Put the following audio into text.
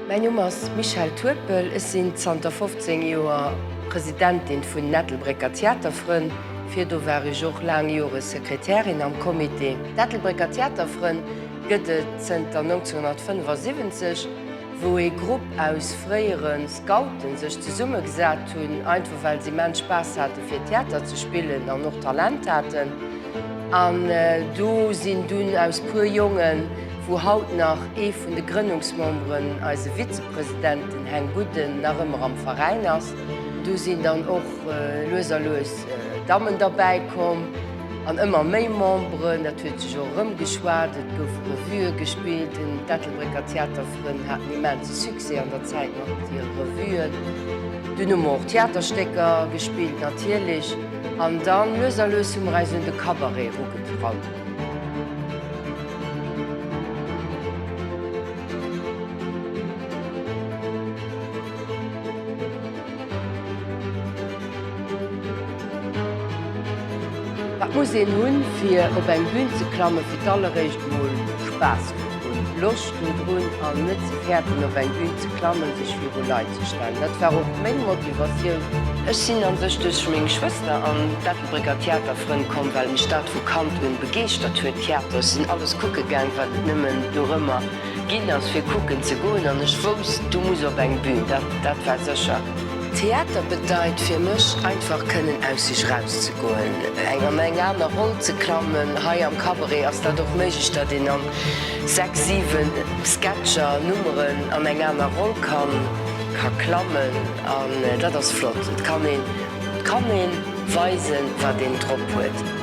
Mäin Numm ass Michèle Turpel, ech sinn zanter 15 Joer Presidentin vun den Ettelbrécker Theaterfrënn. Virdu war ech och laang Jore Sekretärin am Comité. D'Ettelbrécker Theaterfrënn gëtt et zënter 1975, wou ee Grupp aus fréiere Scouten sech zesummegesat hunn, einfach well se immens Spaass hate fir Theater ze spillen an och Talent haten. An do sinn dunn aus puer Jongen, wou haut nach ee vun de Grënnungsmemberen, eise Vizepresident, den Heng Gudden, nach ëmmer am Veräin ass, do sinn dann och lues a lues Dammen derbäi komm an ëmmer méi Memberen. Dat huet sech och erëmgeschwat, et goufe Revuë gespillt, den d'Ettelbrécker Theaterfrënn haten immense Succès an der Zäit mat hire Revuen. Dunn hu mer och Theaterstécker gespillt natierlech an dann lues a lues hu mer eis un de Cabaret erugetraut. Wat muss een hunn, fir op eng Bühn ze klammen? Fir d'alleréischt mol Spaass dodrun, Loscht dodrun an net ze fäerten op eng Bühn ze klammen, sech viru Leit ze stellen. Dat war och meng Motivatioun. Ech sinn an sech duerch meng Schwëster an d'Ettelbrécker Theaterfrënn komm, well mech dat vu Kand un begeeschtert huet, Theater. Ech sinn alles kucke gaang, wat et nëmmen dorëmmer ginn ass fir kucken ze goen an ech wousst, du muss op eng Bühn, dat dat war sécher. Theater bedeit fir mech einfach kënnen aus sech erauszegoen, eng an eng aner Roll ze klammen. Hei am Cabaret ass dat och méiglech, datt een an 6, 7 Sketcher, Nummeren an eng aner Roll kann ka klammen an dat ass flott. Et kann een, et kann een weisen, wat een drop huet.